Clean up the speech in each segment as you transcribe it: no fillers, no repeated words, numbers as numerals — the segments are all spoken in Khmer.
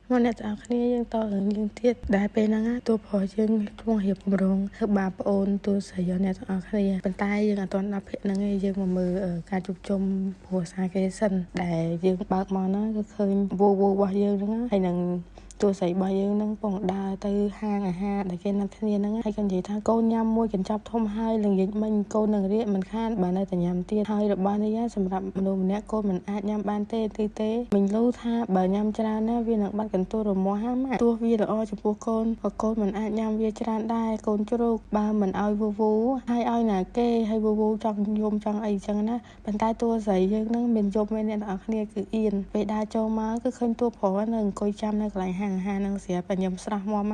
មកអ្នកទាំងអស់គ្នាយើងតរឿងយើងទៀតដែលពេលហ្នឹងតួប្រុសយើងកំពុងរៀបគម្រោងធ្វើបាបប្អូនតួស្រីអ្នកទាំងអស់គ្នាប៉ុន្តែយើងអត់ទាន់ដល់ភាគហ្នឹងឯងយើងមកមើលការជួបជុំគ្រួសារគេសិនដែលយើងបើកមកហ្នឹងគឺឃើញវូវូរបស់យើងហ្នឹងហើយនឹងតួស្រីរបស់យើងហ្នឹងពងដើរទៅហាងអាហារដែលគេណាត់គ្នាហ្នឹងហើយក៏និយាយថាកូនញ៉ាំមួយកញ្ចប់ធំហើយល្ងាចមិញកូននឹងរៀកមិនខានបើនៅតែញ៉ាំទៀតហើយរបស់នេះសម្រាប់មនុស្សម្នាក់កូនមិនអាចញ៉ាំបានទេទីទេមិញលូថាបើញ៉ាំច្រើនណាវានឹងបាត់កន្ទួលរមាស់ហាម៉ាក់ទោះវាល្អចំពោះកូនក៏កូនមិនអាចញ៉ាំវាច្រើនដែរកូនជ្រូកបើមិនឲ្យវូវូហើយឲ្យណាគេហើយវូវូចង់យំចង់អីចឹងណាប៉ុន្តែតួស្រីយើងហ្នឹងមានយំឯអ្នកទាំងអស់គ្នាគឺអៀនពេលដើរចូលមកគឺឃើញតួប្រុសនៅអង្គុយចាំនៅកន្លែងហាងអាហារហ្នឹងស្រាប់តែញ៉ាំស្រស់មាំ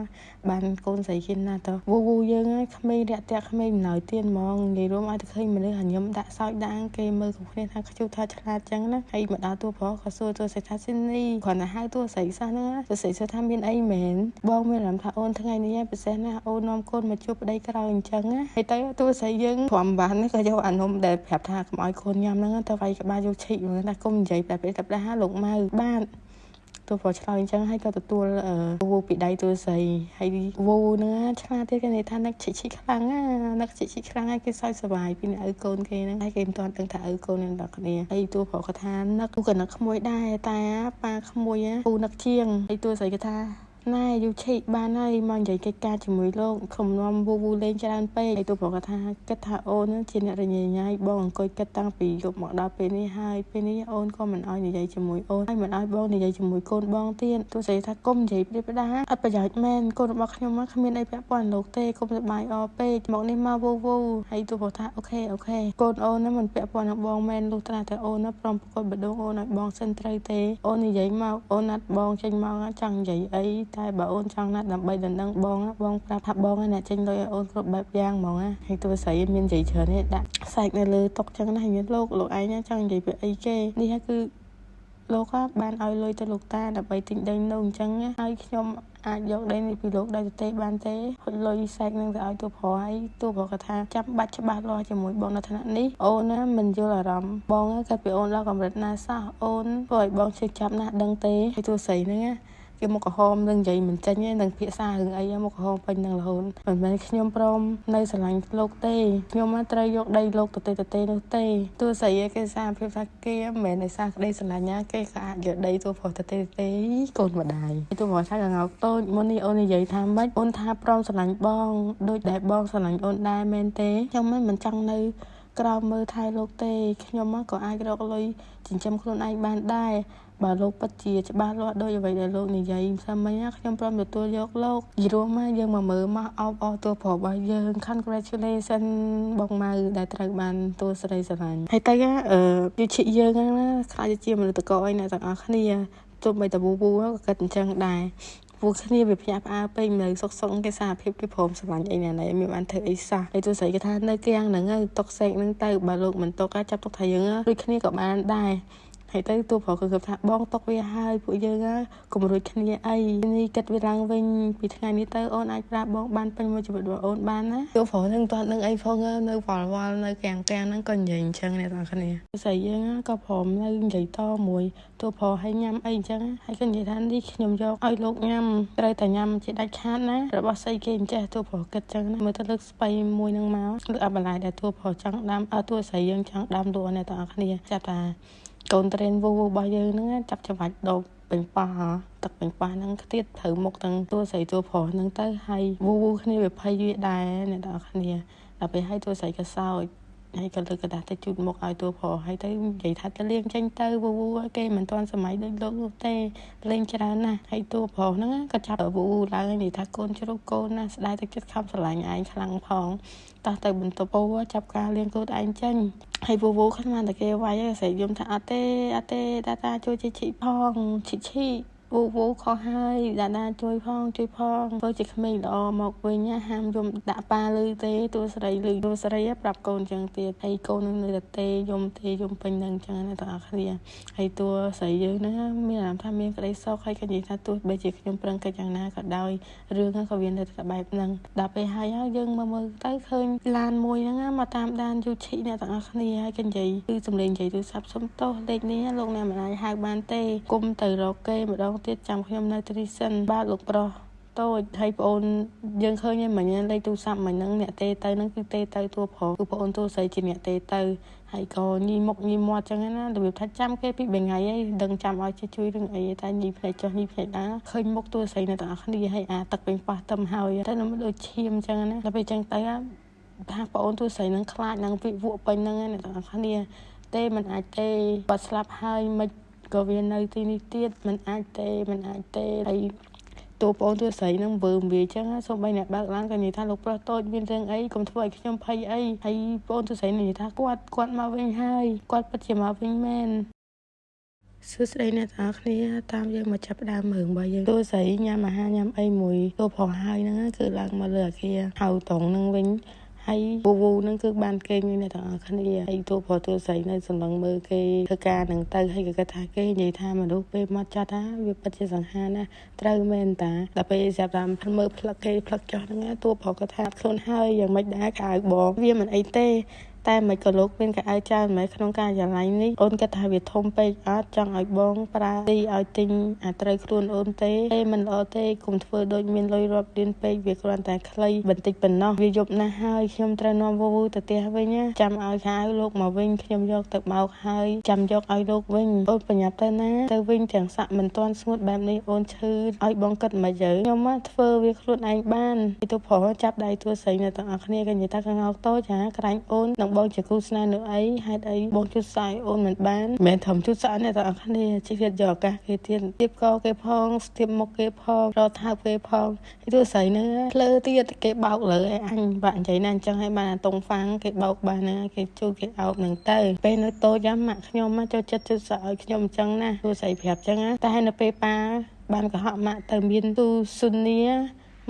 បានកូនស្រីគេណាតវូវូយើងក្មេងរាក់ទាក់ក្មេងមិនឡើយទៀតហ្មងនិយាយរួមឲ្យតែឃើញមនុស្សញឹមដាក់សោចដាក់គេមើលគ្រប់គ្នាថាខ្ជុះថាឆ្លាតចឹងណាហើយមកដល់តួប្រុសក៏សួរតួស្រីថាស៊ីនីគ្រាន់តែហៅតួស្រីសោះហ្នឹងតួស្រីសួរថាមានអីមែនបងមានអារម្មណ៍ថាអូនថ្ងៃនេះពិសេសណាស់អូននាំកូនមកជួបប្តីក្រោយអញ្ចឹងណាហើយទៅតួស្រីយើងព្រមបានក៏យកអានំដែលប្រាប់ថាកុំឲ្យកូនញ៉ាំហ្នឹងទៅវាយក្បាលយកឈិកថាកុំនិយាយតែពេលតែផ្ដាលោកម៉ៅបាទតួប្រុសឆ្លើយអញ្ចឹងហើយក៏ទទួលវូពីដៃតួស្រីហើយវូហ្នឹងឆ្លាតទៀតគេនិយាយថានឹកឈិឈិខ្លាំងណានឹកឈិឈិខ្លាំងហើយគេសើចសប្បាយពីអ្នកឪកូនគេហ្នឹងហើយគេមិនទាន់ដឹងថាឪកូននឹងដល់គ្នាហើយតួប្រុសគាត់ថានឹកក៏នឹកក្មួយដែរតែប៉ាក្មួយពូនឹកជាងហើយតួស្រីគាត់ថាណែយូឈិបានហើយមកនិយាយកិច្ចការជាមួយលោកខំនាំវូវូលេងច្រើនពេកហើយតួប្រុសគាត់ថាគិតថាអូនជាអ្នករញ៉េញ៉ៃបងអង្គុយគិតតាំងពីយប់មកដល់ពេលនេះហើយពេលនេះអូនក៏មិនអោយនិយាយជាមួយអូនហើយមិនអោយបងនិយាយជាមួយកូនបងទៀតតួស្រីថាកុំនិយាយព្រាបផ្ដាអត់ប្រយោជន៍មែនកូនរបស់ខ្ញុំគ្មានអីពាក់ព័ន្ធលោកទេកុំសប្បាយអពេកមកនេះមកវូវូហើយតួប្រុសថា OK OK កូនអូនមិនពាក់ព័ន្ធនឹងបងមែនលុះត្រាតែអូនព្រមប្រកបបដងអូនឲ្យបងសិនត្រូវទេអូននិយាយមកអូនណាត់បងចេញមកចង់និយាយអីតែបើអូនចង់ណាត់ដើម្បីដណ្ដឹងបងបងប្រាប់ថាបងអ្នកចេញលុយឲ្យអូនគ្រប់បែបយ៉ាងហ្មងណាហើយតួស្រីមាននិយាយច្រើនទេដាក់សែកនៅលើតុចឹងណាហើយមានលោកលោកឯងចង់និយាយពីអីគេនេះគឺលោកបានឲ្យលុយទៅលោកតាដើម្បីទិញដីនោះអញ្ចឹងហើយខ្ញុំអាចយកដីនេះពីលោកដោយទទេបានទេហុចលុយសែកនឹងទៅឲ្យតួប្រុសហើយតួប្រុសគាត់ថាចាំបាច់ច្បាស់លាស់ជាមួយបងនៅថ្នាក់នេះអូនណាមិនយល់អារម្មណ៍បងគាត់ពីអូនដល់កម្រិតណាសោះអូនធ្វើឲ្យបងឈឺចាប់ណាស់ដឹងទេហើយតួស្រីហ្នឹងណាគេមកក្រហមនឹងនិយាយមិនចេញទេនឹងភាសារឿងអីមកក្រហមពេញនឹងរហូតមិនមែនខ្ញុំព្រមនៅស្រឡាញ់លោកទេខ្ញុំត្រូវយកដីលោកទៅទេទៅទេនោះទេទោះស្រីគេសារភាពថាគេមិនមែនដោយសារក្តីស្រឡាញ់ណាគេក៏អាចយកដីតួប្រុសទៅទេទេកូនម្ដាយតួប្រុសថាកងោកតូចមុននេះអូននិយាយថាម៉េចអូនថាព្រមស្រឡាញ់បងដូចដែលបងស្រឡាញ់អូនដែរមែនទេខ្ញុំមិនចង់នៅក្រោមមើលថែលោកទេខ្ញុំក៏អាចរកលុយចិញ្ចឹមខ្លួនឯងបានដែរបើលោកពិតជាច្បាស់លាស់ដោយអ្វីដែលលោកនិយាយម្សិលមិញខ្ញុំព្រមទទួលយកលោកយរួមមកយើងមកមើលមកអបអរតួប្រុសរបស់យើង congratulation បងម៉ៅដែលត្រូវបានតួស្រីស្រឡាញ់ហើយទៅអឺយូឈិយើងហ្នឹងណាខ្លាចជាមនុស្សតកអីអ្នកទាំងអស់គ្នាទោះបីតែវូវូក៏គិតអញ្ចឹងដែរពួកគ្នាវាភ្ញាក់ផ្អើលពេកនៅសុកសុកគេសារភាពគេព្រមស្រឡាញ់អីណានេះមានបានធ្វើអីសោះហើយទោះស្រីគេថានៅគៀងហ្នឹងតុកសេកហ្នឹងទៅបើលោកមិនតុកចាប់ទុកថាយើងដូចគ្នាក៏បានដែរហើយទៅតួប្រុសគឺគាត់ថាបងຕົកវាហើយពួកយើងកុំរួចគ្នាអីនេះគិតវាឡើងវិញពីថ្ងៃនេះទៅអូនអាចប្រាប់បងបានពេញមួយជីវិតរបស់អូនបានណាតួប្រុសនឹងទាត់នឹងអីផងនៅវល់វល់នៅកាំងកាំងហ្នឹងក៏និយាយអញ្ចឹងអ្នកទាំងគ្នាស្រីយើងក៏ព្រមនៅនិយាយតមួយតួប្រុសឲ្យញ៉ាំអីអញ្ចឹងហើយក៏និយាយថានេះខ្ញុំយកឲ្យលោកញ៉ាំត្រូវតែញ៉ាំជាដាច់ខាតណារបស់ស្អីគេអញ្ចេះតួប្រុសគិតចឹងណាមើលទៅលើកស្បៃមួយនឹងមកលើកអាបន្លែដែលតួប្រុសចង់ដាំឲ្យតួស្រីយើងចង់ដាំលក់អ្នកទាំងអស់គ្នាចាប់ថាកូនត្រេនវូវរបស់យើងហ្នឹងចាប់ច្បាច់ដបពេញប៉ោះទឹកពេញប៉ោះហ្នឹងខ្ទៀតត្រូវមុខទាំងតួស្រីតួប្រុសហ្នឹងទៅហើយវូវូគ្នាវាភ័យវាដែរអ្នកទាំងអស់គ្នាដល់ពេលហើយតួស្រីក៏សើចហើយក៏លើកក្រដាសទៅជូតមុខឲ្យតួប្រុសហើយទៅនិយាយថាទៅលាងចេញទៅវូវូគេមិនទាន់សម័យដូចលោកនោះទេលេងច្រើនណាស់ហើយតួប្រុសហ្នឹងក៏ចាប់វូវូឡើងនិយាយថាកូនជ្រូកកូនណាស្ដាយទឹកចិត្តខំស្រឡាញ់ឯងខ្លាំងផងតោះទៅបន្ទប់អូចាប់ការលាងកូនឯងចេញហើយវូវូខ្លាចតែគេវាយស្រីយំថាអត់ទេអត់ទេតាតាជួយជីឈីផងឈីឈីវូវូខុសហើយដាដាជួយផងជួយផងធ្វើជាក្មេងល្អមកវិញណាហាមយំដាក់ប៉ាលឺទេតួស្រីលឺតួស្រីប្រាប់កូនចឹងទៀតហើយកូននឹងនៅតែទេយំទេយំពេញនឹងចឹងណាទាំងអស់គ្នាហើយតួស្រីយើងហ្នឹងមានអារម្មណ៍ថាមានក្តីសុខហើយក៏និយាយថាទោះបីជាខ្ញុំប្រឹងកិច្ចយ៉ាងណាក៏ដោយរឿងហ្នឹងក៏វានៅតែបែបហ្នឹងដល់ពេលហើយយើងមើលមើលទៅឃើញឡានមួយហ្នឹងមកតាមដានយូឈិអ្នកទាំងអស់គ្នាហើយក៏និយាយគឺសំលេងនិយាយទូរស័ព្ទសុំទោសលេខនេះលោកអ្នកមិនអាចហៅបានទេគុំទៅរកគេម្ដង ទៀតចាំខ្ញុំនៅទីនេះសិនបាទលោកប្រុសតូចហើយប្អូនយើងឃើញហើយមិញលេខទូរស័ព្ទមិញហ្នឹងអ្នកទេទៅហ្នឹងគឺទេទៅតួប្រុសគឺប្អូនតួស្រីជាអ្នកទេទៅហើយក៏ញីមុខញីមាត់ចឹងណារបៀបថាចាំគេពី3ថ្ងៃហើយដឹងចាំឲ្យជាជួយរឿងអីតែញីភ្នែកចុះញីភ្នែកឡើងឃើញមុខតួស្រីនៅទាំងអស់គ្នាហើយអាទឹកពេញប៉ះទឹមហើយតែនឹងដូចឈាមចឹងណាដល់ពេលចឹងទៅថាប្អូនតួស្រីនឹងខ្លាចនឹងវិវក់ពេញហ្នឹងអ្នកទាំងអស់គ្នាទេមិនអាចទេគាត់ស្លាប់ហើយមិនក៏វានៅទីនេះទៀតមិនអាចទេមិនអាចទេហើយតួប្អូនតួស្រីនឹងវើវាចឹងសូម្បីអ្នកបើកឡានក៏និយាយថាលោកប្រុសតូចមានរឿងអីកុំធ្វើឲ្យខ្ញុំភ័យអីហើយប្អូនតួស្រីនិយាយថាគាត់គាត់មកវិញហើយគាត់ពិតជាមកវិញមែនសួស្តីអ្នកទាំងអស់គ្នាតាមយើងមកចាប់ដើមរឿងរបស់យើងតួស្រីញ៉ាំអាហារញ៉ាំអីមួយតួប្រុសហើយហ្នឹងគឺឡើងមកលើអាគារហៅត្រង់ហ្នឹងវិញហើយវូវូហ្នឹងគឺបានគេងអ្នកទាំងអស់គ្នាហើយតួប្រុសតួស្រីនៅសម្លឹងមើលគេធ្វើការហ្នឹងទៅហើយក៏គាត់ថាគេនិយាយថាមនុស្សពេលមកចាត់ថាវាពិតជាសង្ហាណាត្រូវមែនតាដល់ពេលស្រាប់តាមមើលផ្លឹកគេផ្លឹកចោះហ្នឹងតួប្រុសគាត់ថាខ្លួនហើយយ៉ាងម៉េចដែរកៅបងវាមិនអីទេតែមិនក៏លោកមានកៅអៅច្រើនមិនក្នុងការយ៉ាឡៃនេះអូនគិតថាវាធំពេកអត់ចង់ឲ្យបងប្រើទីឲ្យទិញអាត្រូវខ្លួនអូនទេទេមិនល្អទេកុំធ្វើដូចមានលុយរាប់លានពេកវាគ្រាន់តែខ្លីបន្តិចប៉ុណ្ណោះវាយប់ណាស់ហើយខ្ញុំត្រូវនាំវូវូទៅផ្ទះវិញណាចាំឲ្យខៅលោកមកវិញខ្ញុំយកទៅបោកហើយចាំយកឲ្យលោកវិញអូនប្រញាប់ទៅណាទៅវិញទាំងសាក់មិនទាន់ស្ងួតបែបនេះអូនឈឺឲ្យបងគិតមកយើខ្ញុំធ្វើវាខ្លួនឯងបានទៅប្រុសចាប់ដៃទួស្រីនៅទាំងអស់គ្នាក៏និយាយថាកងោកតូចហាក្រាញ់អូននឹងបងជាគូស្នេហ៍នៅអីហេតុអីបងជូតសក់អូនមិនបានមិនធំជូតសក់អ្នកទាំងអស់គ្នាជិះទៀតយកឱកាសគេទៀតទៀបកគេផងស្ទាបមុខគេផងរត់ថើបគេផងហើយទួស្រីហ្នឹងភ្លើទៀតគេបោកលើឲ្យអញបាក់និយាយណាអញ្ចឹងឲ្យបានអាតុងហ្វាំងគេបោកបានណាគេជូតគេអោបនឹងទៅពេលនៅតូចម៉ាក់ខ្ញុំចូលចិត្តជូតសក់ឲ្យខ្ញុំអញ្ចឹងណាទួស្រីប្រាប់អញ្ចឹងណាតែនៅពេលប៉ាបានកុហកម៉ាក់ទៅមានទូស៊ុនី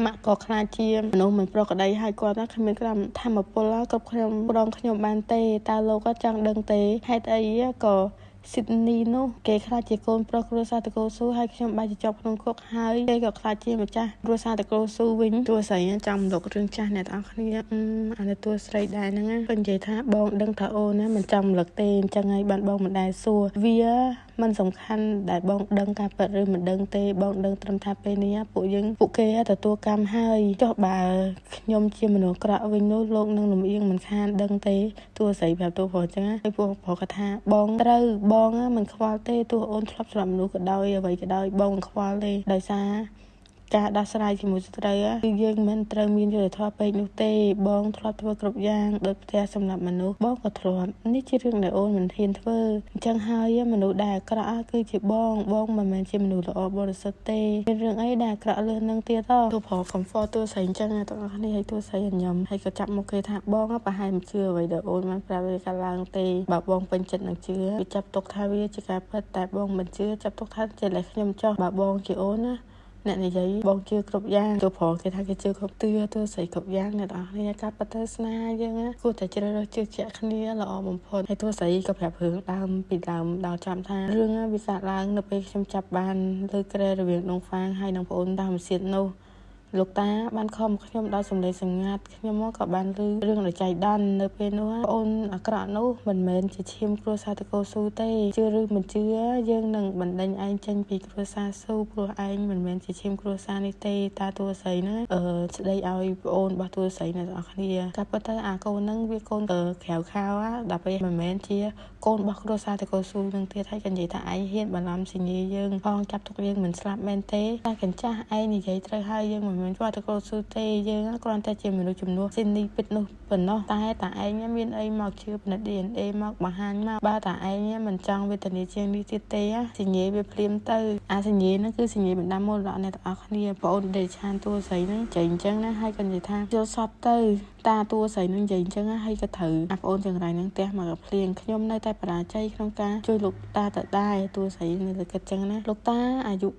ម៉ាក់ក៏ខ្លាចជាមនុស្សមិនប្រក្រតីហើយគាត់ណាគ្មានក្រាមធម្មពលគ្រប់ខ្ញុំប្រងខ្ញុំបានទេតើលោកក៏ចង់ដឹងទេហេតុអីក៏ស៊ីដនីនោះគេខ្លាចជាកូនប្រុសគ្រួសារតកូស៊ូហើយខ្ញុំបែរជាជាប់ក្នុងគុកហើយគេក៏ខ្លាចជាម្ចាស់គ្រួសារតកូស៊ូវិញតួស្រីចង់រំលឹករឿងចាស់អ្នកទាំងអស់គ្នាអានេះតួស្រីដែរហ្នឹងក៏និយាយថាបងដឹងថាអូនណាមិនចង់រំលឹកទេអញ្ចឹងហើយបានបងមិនដែលសួរវាមិនសំខាន់ដែលបងដឹងការពិតឬមិនដឹងទេបងដឹងត្រឹមថាពេលនេះពួកយើងពួកគេទទួលកម្មហើយចុះបើខ្ញុំជាមនុស្សក្រក់វិញនោះលោកនឹងលំអៀងមិនខានដឹងទេតួស្រីប្រាប់តួប្រុសអញ្ចឹងហើយពួកប្រុសគាត់ថាបងត្រូវបងមិនខ្វល់ទេទោះអូនធ្លាប់ស្លាប់មនុស្សក៏ដោយអ្វីក៏ដោយបងមិនខ្វល់ទេដោយសារការដោះស្រាយជាមួយស្ត្រីគឺយើងមិនត្រូវមានយុត្តិធម៌ពេកនោះទេបងធ្លាប់ធ្វើគ្រប់យ៉ាងដូចផ្ទះសម្រាប់មនុស្សបងក៏ធ្លាប់នេះជារឿងដែលអូនមិនហ៊ានធ្វើអញ្ចឹងហើយមនុស្សដែលអាក្រក់គឺជាបងបងមិនមែនជាមនុស្សល្អបរិសុទ្ធទេមានរឿងអីដែលអាក្រក់លើសនឹងទៀតតួប្រុស comfort តួស្រីអញ្ចឹងទាំងអស់គ្នាហើយតួស្រីញញឹមហើយក៏ចាប់មុខគេថាបងប្រហែលមិនជឿអ្វីដែលអូនបានប្រាប់វាកាលឡើងទេបើបងពេញចិត្តនឹងជឿវាចាប់ទុកថាវាជាការពិតតែបងមិនជឿចាប់ទុកថាជាតែខ្ញុំចោះបើបងជាអូនណាអ្នកនិយាយបងជឿគ្រប់យ៉ាងទៅប្រុសគេថាគេជឿគ្រប់ទឿទឿស្រីគ្រប់យ៉ាងអ្នកទាំងអស់គ្នាការពិតទៅស្នេហាយើងគួរតែជ្រើសរើសជឿជាក់គ្នាល្អបំផុតហើយទោះស្រីក៏ប្រាប់រឿងដើមពីដើមដល់ចាំថារឿងវាកើតឡើងនៅពេលខ្ញុំចាប់បានលើក្រែរវាងដងហ្វាងហើយនិងប្អូនតាមសៀតនោះលោកតាបានខំខ្ញុំដោយសម្លេងសម្ងាត់ខ្ញុំមកក៏បានឮរឿងដ៏ចៃដន្យនៅពេលនោះប្អូនអាក្រក់នោះមិនមែនជាឈាមគ្រួសារតកូស៊ូទេជឿឬមិនជឿយើងនឹងបណ្ដេញឯងចេញពីគ្រួសារស៊ូព្រោះឯងមិនមែនជាឈាមគ្រួសារនេះទេតាតួស្រីហ្នឹងស្ដីឲ្យប្អូនរបស់តួស្រីអ្នកទាំងអស់គ្នាការពិតទៅអាកូនហ្នឹងវាកូនក្រៅខោដល់ពេលមិនមែនជាកូនរបស់គ្រួសារតកូស៊ូនឹងទៀតហើយក៏និយាយថាឯងហ៊ានបន្លំសញ្ញាយើងផងចាប់ទុកយើងមិនស្លាប់មែនទេតែកញ្ចាស់ឯងនិយាយត្រូវហើយយើងមិនមែនគាត់តកូស៊ូទេយើងគ្រាន់តែជាមនុស្សជំនួសស៊ីនីពិតនោះប៉ុណ្ណោះតែតាឯងមានអីមកជឿពិនិត្យ DNA មកបង្ហាញមកបើតាឯងមិនចង់វេទនាជាងនេះទៀតទេសញ្ញាវាភ្លាមទៅអាសញ្ញាហ្នឹងគឺសញ្ញាបណ្ដាមូលរដ្ឋអ្នកទាំងអស់គ្នាបងអូនដេឆានតួស្រីហ្នឹងចេញអញ្ចឹងណាហើយក៏និយាយថាយកសពទៅតាតួស្រីនឹងនិយាយអញ្ចឹងហើយក៏ត្រូវអាបងអូនចង្រៃនឹងផ្ទះមកភ្លៀងខ្ញុំនៅតែបរាជ័យក្នុងការជួយលោកតាទៅដែរតួស្រីនៅតែគិតអញ្ចឹងណាលោកតាអាយុ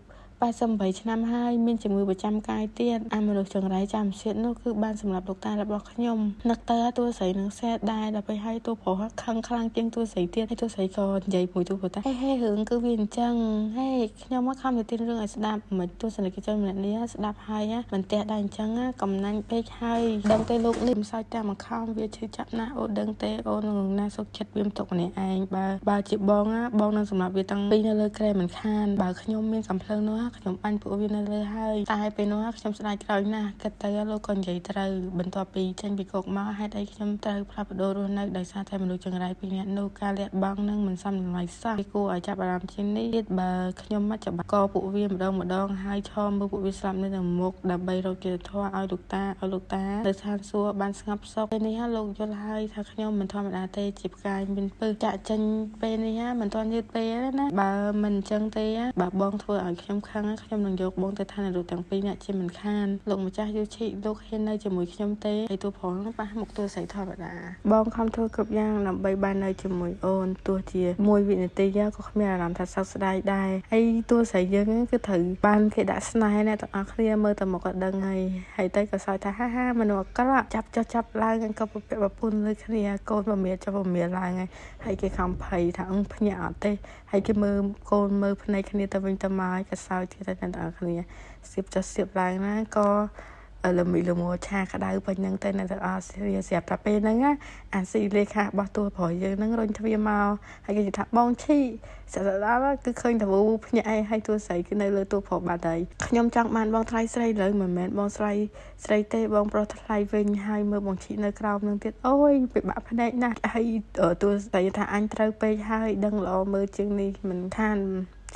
88ឆ្នាំហើយមានជំងឺប្រចាំកាយទៀតអាមនុស្សចង្រៃចាំសៀតនោះគឺបានសម្រាប់លោកតារបស់ខ្ញុំនឹកទៅតួស្រីនឹងសែតដែរដល់ពេលឲ្យតួប្រុសខឹងខ្លាំងជាងតួស្រីទៀតហើយតួស្រីក៏និយាយមួយតួប្រុសថាហេហេរឿងគឺវាអញ្ចឹងហេខ្ញុំមកខំទៅទានរឿងឲ្យស្ដាប់មិនទស្សនិកជនម្នាក់នេះស្ដាប់ហើយមិនផ្ទះដែរអញ្ចឹងកំណាញ់ពេកហើយដឹងទេលោកនេះមិនសើចតាមមកខំវាឈឺចាប់ណាស់អូដឹងទេអូននឹងណាសុខចិត្តវាមិនទុកម្នាក់ឯងបើបើជាបងបងនឹងសម្រាប់វាតាំងពីនៅលើក្រែមិនខានបើខ្ញុំមានកំភ្លើងនោះខ្ញុំបាញ់ពួកវានៅលើហើយតែពេលនោះខ្ញុំស្ដាយក្រោយណាស់គិតទៅលោកក៏និយាយត្រូវបន្ទាប់ពីចេញពីគុកមកហេតុអីខ្ញុំត្រូវផ្លាស់ប្ដូររស់នៅដោយសារតែមនុស្សចង្រៃពីរនាក់នោះការលះបង់នឹងមិនសមតម្លៃសោះវាគួរឲ្យចាប់អារម្មណ៍ជាងនេះទៀតបើខ្ញុំមកច្បាប់កពួកវាម្ដងម្ដងហើយឈរមើលពួកវាស្លាប់នៅនឹងមុខដើម្បីរកយុត្តិធម៌ឲ្យលោកតាឲ្យលោកតានៅស្ថានសួគ៌បានស្ងប់សុខពេលនេះលោកយល់ហើយថាខ្ញុំមិនធម្មតាទេជាផ្កាយមានពឹសចាក់ចេញពេលនេះមិនទាន់យឺតពេលណាបើមិនអញ្ចឹងទេបើបងធ្វើឲ្យខ្ញុំខឹងខ្ញុំនឹងយកបងទៅឋាននរកទាំងពីរនាក់ជាមិនខានលោកម្ចាស់យូឈិលោកហ៊ាននៅជាមួយខ្ញុំទេហើយតួផងប៉ះមុខតួស្រីធម្មតាបងខំធ្វើគ្រប់យ៉ាងដើម្បីបាននៅជាមួយអូនទោះជាមួយវិនាទីក៏គ្មានអារម្មណ៍ថាសោកស្ដាយដែរហើយតួស្រីយើងគឺត្រូវបានគេដាក់ស្នេហ៍អ្នកទាំងអស់គ្នាមើលតែមកក៏ដឹងហើយហើយទៅក៏សើចថាហាហាមនុស្សអាក្រក់ចាប់ចុះចាប់ឡើងក៏ប្រពាក់ប្រពន្ធលើគ្នាកូនពមាចុះពមាឡើងហើយហើយគេខំភ័យថាអឹងភ្ញាក់អត់ទេហើយគេមើលកូនមើលភ្នែកគ្នាទៅវិញទៅមកក៏សើចទៀតតែអ្នកទាំងអស់គ្នាសៀបចុះសៀបឡើងណាក៏លមីលមួឆាក្តៅពេញហ្នឹងទៅអ្នកទាំងអស់គ្នាស្រាប់តែពេលហ្នឹងអាស៊ីលេខារបស់តួប្រុសយើងហ្នឹងរុញទ្វារមកហើយគេនិយាយថាបងឈីស្រាប់ដល់គឺឃើញតវូភ្ញាក់ឲ្យតួស្រីគឺនៅលើតួប្រុសបាត់ហើយខ្ញុំចង់បានបងថ្លៃស្រីលើមិនមែនបងស្រីស្រីទេបងប្រុសថ្លៃវិញហើយមើលបងឈីនៅក្រោមនឹងទៀតអូយពិបាកភ្នែកណាស់ហើយតួស្រីថាអញត្រូវពេកហើយដឹងល្អមើលជាងនេះមិនខាន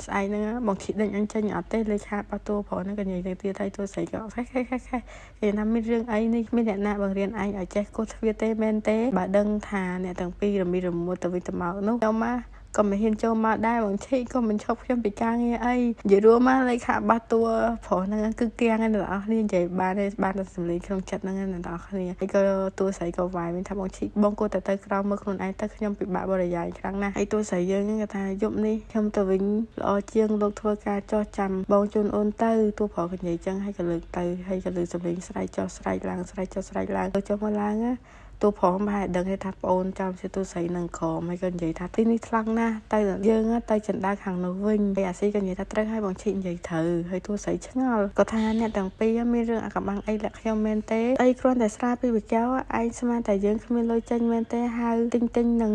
ស្អែកហ្នឹងបងឈីដេញអញចេញអត់ទេលេខារបស់តួប្រុសហ្នឹងក៏និយាយទៅទៀតហើយតួស្រីក៏ខេខេខេខេគេថាមានរឿងអីនេះមានអ្នកណាបង្រៀនឯងឲ្យចេះគោះទ្វារទេមែនទេបើដឹងថាអ្នកទាំងពីររមីរមួតទៅវិញទៅមកនោះខ្ញុំមកក៏មិនហ៊ានចូលមកដែរបងឈីក៏មិនឈប់ខ្ញុំពីការងារអីនិយាយរួមមកលេខាបាសតួប្រុសហ្នឹងគឺគៀងឯអ្នកនរគ្នានិយាយបានទេបានតែសម្លេងក្នុងចិត្តហ្នឹងអ្នកនរគ្នាហើយក៏តួស្រីក៏វាយវិញថាបងឈីបងគួរតែទៅក្រោមមើលខ្លួនឯងទៅខ្ញុំពិបាកបរិយាយខ្លាំងណាស់ហើយតួស្រីយើងហ្នឹងគេថាយប់នេះខ្ញុំទៅវិញល្អជាងលោកធ្វើការចោះចាំបងជូនអូនទៅតួប្រុសក៏និយាយចឹងហើយក៏លើកទៅហើយក៏លើសម្លេងស្រែកចោះស្រែកឡើងស្រែកចោះស្រែកឡើងទៅចុះមកឡើងណាតួប្រុសប្រហែលដឹងថាប្អូនចាំជាតួស្រីនឹងក្រមហើយក៏និយាយថាទីនេះខ្លាំងណាស់ទៅយើងទៅចិនដាខាងនោះវិញហើយអាស៊ីក៏និយាយថាត្រូវឲ្យបងឈិនិយាយត្រូវហើយតួស្រីឆ្ងល់ក៏ថាអ្នកទាំងពីរមានរឿងអាកំបាំងអីលាក់ខ្ញុំមែនទេអីគ្រាន់តែស្រាពីបកៅឯងស្មានតែយើងគ្មានលុយចេញមែនទេហៅទិញទិញនឹង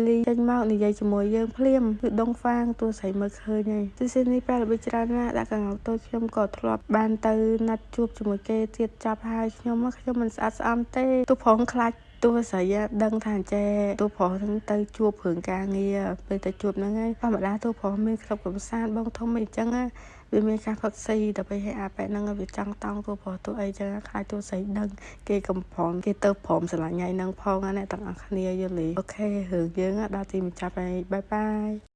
លីចេញមកនិយាយជាមួយយើងភ្លាមគឺដងហ្វាងតួស្រីមើលឃើញហើយទីស៊ីនេះប្រើល្បិចច្រើនណាស់ដាក់កងតូចខ្ញុំក៏ធ្លាប់បានទៅណាត់ជួបជាមួយគេទៀតចាប់ហើយខ្ញុំខ្ញុំមិនស្អាតស្អំទេទោះផងខ្លាចតួស្រីដឹងថាអញ្ចេះតួប្រុសហ្នឹងទៅជួបរឿងការងារពេលទៅជួបហ្នឹងហើយធម្មតាតួប្រុសមានក្លឹបកំសាន្តបងធំអីចឹងណាវាមានការផឹកស៊ីដល់ពេលឲ្យអាប៉ែហ្នឹងវាចង់តោងតួប្រុសតួអីចឹងខ្លាចតួស្រីដឹងគេកំព្រមគេទៅព្រមស្រឡាញ់ថ្ងៃហ្នឹងផងណាអ្នកទាំងអស់គ្នាយល់ទេOK រឿងយើងដល់ទីបញ្ចប់ហើយ bye bye.